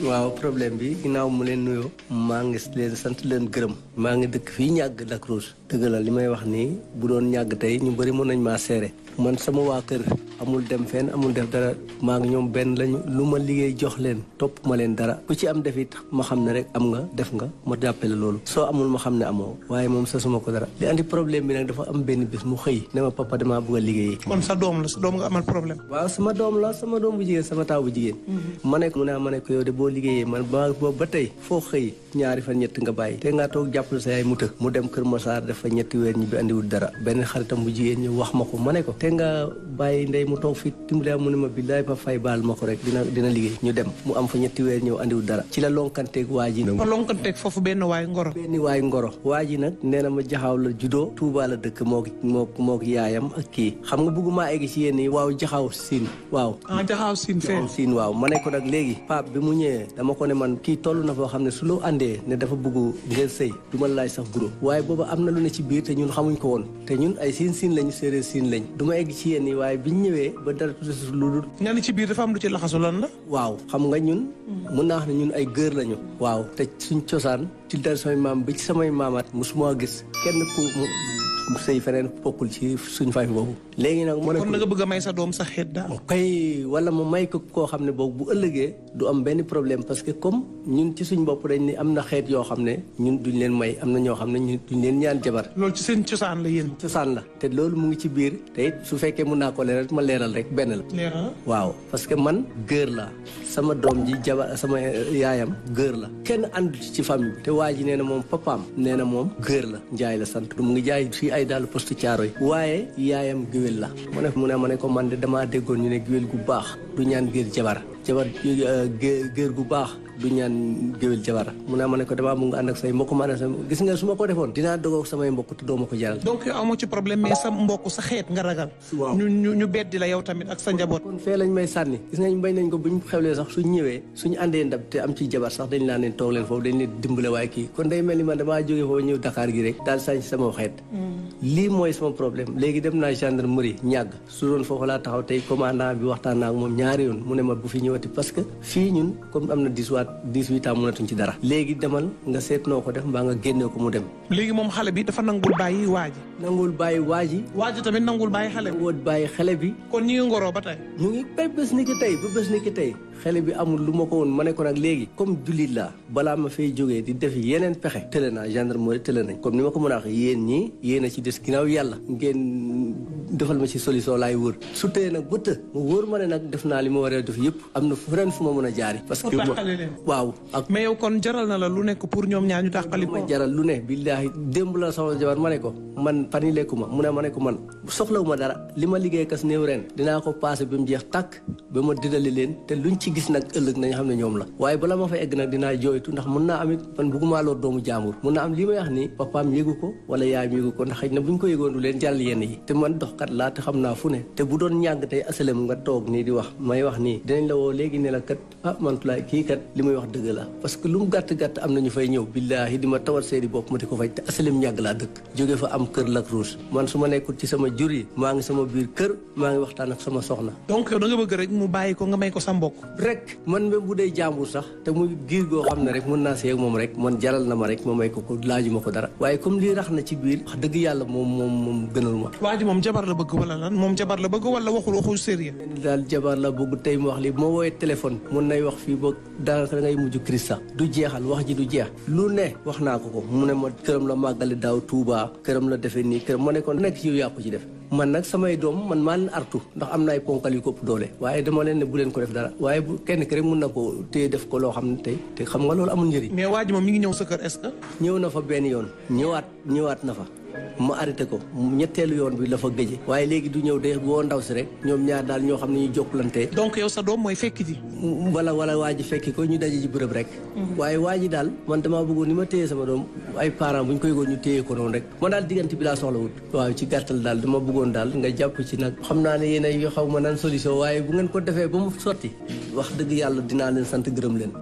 waaw problème bi ginnaaw mu leen nuyoo maa ngi leen sant leen gërëm maa ngi dëkk fii ñàgg Lac Rose dëgg la li may wax nii bu doon ñàgg tey ñu bëri mën nañ maa seere man sama waa kër amul dem fenn amul def dara maa ngi ñoom benn lañu lu ma liggéey jox leen topp ma leen dara ku ci am def it ma xam ne rek am nga def nga ma jàppale loolu soo amul ma xam ne amoo waaye moom sa suma ko dara li andi problème bi nag dafa am benn bis mu xëy ne ma papa damaa bëgg a liggéey. kon sa doom nga amal problème. waaw sama doom bu jigéen sama taaw bu jigéen. ma ne ko mu ne ma ne ko yow de boo liggéeyee man ba tey foo xëy ñaari fan ñett nga bàyyi te nga toog jàppale sa yaay mu tëg mu dem Kër Massar dafa ñetti weer ñi bi andiwul dara benn xaritam bu jigéen ñu wax ma ko ma ne ko te nga bàyyi ndey mu toog fi dimbali mu ne ma billaay ba fay baal ma ko rek dina liggéey ñu dem mu am fa ñetti weer ñëw andiwul dara ci la lonkanteeg waa ji. ma lonkanteeg foofu benn waay ngoro waa ji nag nee na ma jaxaaw la juddoo Touba la dëkk mook yaayam ak kii xam nga bëgguma egg ci yéen yi waaw jaxaaw siin waaw jaxaaw siin fee siin waaw ma ne ko nag léegi pape bi mu ñëwee dama ko ne man kii toll na foo xam ne su loo àndee ne dafa bëgg ngeen sëy du ma laaj sax guro waaye booba am na lu ne ci biir te ñun xamuñ ko woon te ñun ay siin lañu séeréer siin lañ du ma egg ci yéen yi waaye biñ ñëwee ba dara tuuti lu dul nga ni ci biir dafa am lu ci laxasu lan la waaw xam nga ñun mun naa wax ne ñun ay gër lañu waaw te suñ cosaan ci dal samay maam bi ci samay maamaat musuma gis kenn ku mu sëy feneen bokkul ci suñu famille boobu léegi nag kon na nga bëgg a may sa doom sa xeet daal kay wala ma may ko koo xam ne boobu bu ëllëgee du am benn problème parce que comme ñun ci suñ bopp dañ ni am na xeet yoo xam ne ñun duñ leen may am na ñoo xam ne ñun duñ leen ñaan jabar loolu ci seen cosaan la yéen cosaan la te loolu mu ngi ci biir te it su fekkee mun naa ko leeral ma leeral rek benn la waaw parce que man gër la sama doom ji jabar sama yaayam gër la kenn àndu ci famille bi te waa ji nee na moom papaam nee na moom gër la njaay la sant mu ngi jaay fii ay daal poste Caaroy waaye yaayam géwél la mu ne ko man de damaa déggoon ñu ne géwél gu baax du ñaan géer jabar géer gu baax du ñaan géwél jabar mu ne ko damaa mu nga ànd ak say mbokk ma ne gis nga su ma ko defoon dinaa dogoog samay mbokk te doo ma ko jaral donc yow amoo ci problème mais sa mbokk sa xeet nga ragal ñu beddi la yow tamit ak sa njaboot kon fee lañ may sànni gis nga bañ nañ ko buñ xewlee sax suñ ñëwee suñu àndee ndab te am ci jabar sax dañ laa leen toog leen foofu dañ leen dimbale waaye kii kon day mel ni man damaa jógee foofu ñëw Dakar gi rek daal sañ sama xeet lii mooy sama problème léegi dem naa gendarmerie ñàgg su doon foofu laa taxaw tey commandant bi waxtaan naa ak moom ñaari yoon mu ne ma bu fi ñëwati parce que fii ñun comme am na 18 ans mënatuñ ci dara léegi demal nga seet noo ko def mbaa nga génnee ko mu dem léegi moom xale bi dafa nangul bàyyi waa ji tamit nangul bàyyi xale bi kon ñu ngi ngoroo ba tey ñu ngi bés ni ki tey xale bi amul lu ma ko woon ma ne ko nag léegi comme jullit laa balaa ma fay jógee di def yeneen pexe tële naa gendarmerie tële nañ comme ni ma ko mën a wax yéen a ci des ginnaaw yàlla ngeen defal ma ci solution laay wër su tëye nag ba të mu wóor ma ne nag def naa li ma war a def yëpp am na ren fu ma mën a jaari parce que waaw ak mais yow kon jaral na la lu nekk pour ñoom ñaar ñu tàqali ma jaral lu ne billaahi démb la sama jabar ma ne ko man fan yi lekku ma mu ne ma ne ko man soxlawu ma dara li ma liggéey kas néew ren dinaa ko passé ba mu jeex tàkk ba ma didali leen te luñ ci gis nag ëllëg nañ xam ne ñoom la waaye bala ma fa egg nag dinaa jooytu ndax mun naa amit man bëggumaa loor doomu jaambur mun naa am li may wax ni papaam yégu ko wala yaayam yégu ko ndax xëy na buñ ko yégoon du leen jàll yenn yi te man doxkat laa te xam naa fu ne te bu doon ñàgg tey asalem nga toog nii di wax may wax nii dinañ la woo léegi ne la kat mantulaay kii kat li may wax dëgg la parce que lu mu gàtt-gàtt am na ñu fay ñëw billaahi di ma tawat seedi bopp ma di ko faj te asalem ñàgg laa dëkk jóge fa am kër Lac Rose man su ma nekkul ci sama jur yi maa ngi sama biir kër maa ngi waxtaan ak sama soxna donc yow da nga bëgg rek mu bàyyi ko nga may ko sa mbokk rek man même bu dee jàmbur sax te muy giir goo xam ne rek mën naa seeg moom rek man jaral na ma rek ma may ko laajuma ko dara waaye comme lii rax na ci biir wax dëgg yàlla moom gënal ma waa ji moom jabar la bëgg wala lan moom jabar la bëgg wala waxul sérieux daal jabar la bëgg tey mu wax lii moo woowee téléphone mun nay wax fii ba daanaka da ngay mujj Christa du jeexal wax ji du jeex lu ne wax naa ko mu ne ma këram la màggale daaw Touba këram la defee nii këram ma ne ko nekk ci yow yaa ko ci def man nag samay doom man maa leen artu ndax am na ay ponkal yu ko ëpp doole waaye dama leen ne bu leen ko def dara waaye bu kenn ki rek mun na ko téye def ko loo xam ne tey te xam nga loolu amul njëriñ. mais waa ji moom mi ngi ñëw sa kër est-ce que. ñëw na fa benn yoon ñëwaat na fa ma arrêté ko ñetteelu yoon bi la fa gëje waaye léegi du ñëw de woo ndaw si rek ñoom ñaar daal ñoo xam ne ñu jokkalante. donc yow sa doom mooy fekki ji. wala waa ji fekki ko ñu daje ji bërëb rek. waaye waa ji daal man damaa bëggoon ni ma téye sama doom ay parents bu ñu ko yëgoon ñu téye ko noonu rek man daal diggante bi laa soxla wut. waaw ci gàttal daal dama bëggoon daal nga jàpp ci nag xam naa ne yéen ay xaw ma naan solution waaye bu ngeen ko defee ba mu sotti wax dëgg yàlla dinaa leen sant gërëm leen.